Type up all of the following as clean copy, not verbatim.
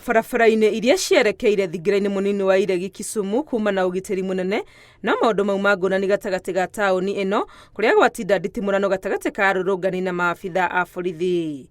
Barabara-inĩ iria cierekeire thingira-inĩ mũnini wa Iregi Kisumu kuma na ũgitĩri mũnene, no maũndũ mauma ngũrani gatagatĩ ga taũni ĩno kũrĩa gwatinda nditimũrano gatagatĩ ka arũrũngani na maabitha a borithi.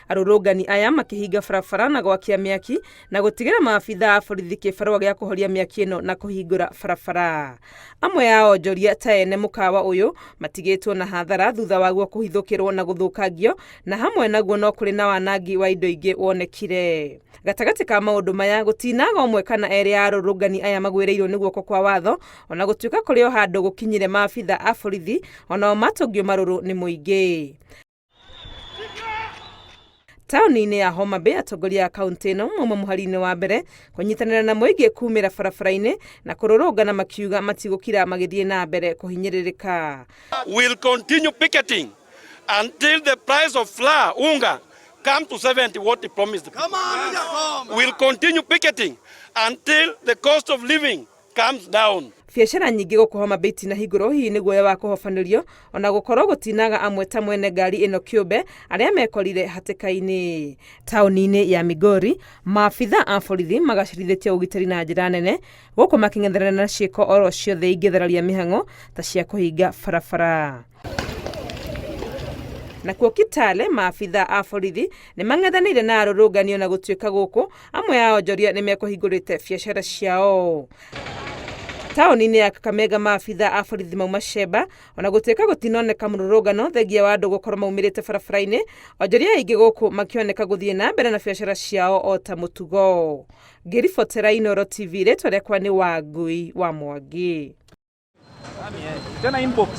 Arũrũngani aya makĩhinga barabara na gwakia mĩaki na gũtigĩra maabitha a borithi kĩbarũa gĩa kũhoria mĩaki ĩno na kũhingũra barabara. Amwe a onjoria ta ene mũkawa ũyũ matigĩtwo na hathara thutha waguo kũhithũkĩrwo na gũthũkangio na hamwe naguo no kũrĩ na wanangi wa indo ingĩ wonekire. Gatagatĩ ka maũndũ maya gũtinaga ũmwe kana erĩ a arũrũngani aya magwĩrĩirwo nĩ guoko kwa watho ona gũtuĩka kũrĩ o handũ gũkinyire maabitha a borithi onao matũngio marũrũ nĩ mũingĩ. Taũni-inĩ ya Homa Bay atongoria a kaunti ĩno mauma mũhari-inĩ wa mbere kũnyitanĩra na mũingĩ kumĩra barabara-inĩ na kũrũrũngana makiuga matigũkira magĩthiĩ na mbere kũhinyĩrĩrĩka. We'll continue picketing until the price of flour, unga, come to 70 what he promised the people. We'll continue picketing until the cost of living comes down. Biacara nyingĩ gũkũ Homa Bay itinahingũrwo hihi nĩ guoya wa kũhobanĩrio ona gũkorwo gũtinaga amwe ta mwene ngari ĩno kĩũmbe arĩa mekorire hatĩka-inĩ. Taũni-inĩ ya Migori maabitha a borithi magacĩrithĩtie ũgitĩri na njĩra nene gũkũ makĩng'ethanĩra na ciĩko oro ciothe ingĩthararia mĩhang'o ta cia kũhinga barabara. Nakuo Kitale maabitha a borithi nĩ mang'ethanĩire na arũrũngani ona gũtuĩka gũkũ amwe a onjoria nĩ mekũhingũrĩte biacara ciao. Taũni-inĩ ya Kakamega maabitha a borithi mauma Sheba ona gũtuĩka gũtinoneka mũrũrũngano thengia wa andũ gũkorwo maumĩrĩte barabara-inĩ, onjoria aingĩ gũkũ makĩoneka gũthiĩ na mbere na biacara ciao o ta mũtugo. Ngĩribotera Inooro TV rĩtwa rĩakwa nĩ Wangui wa Mwangi. Tena inbox.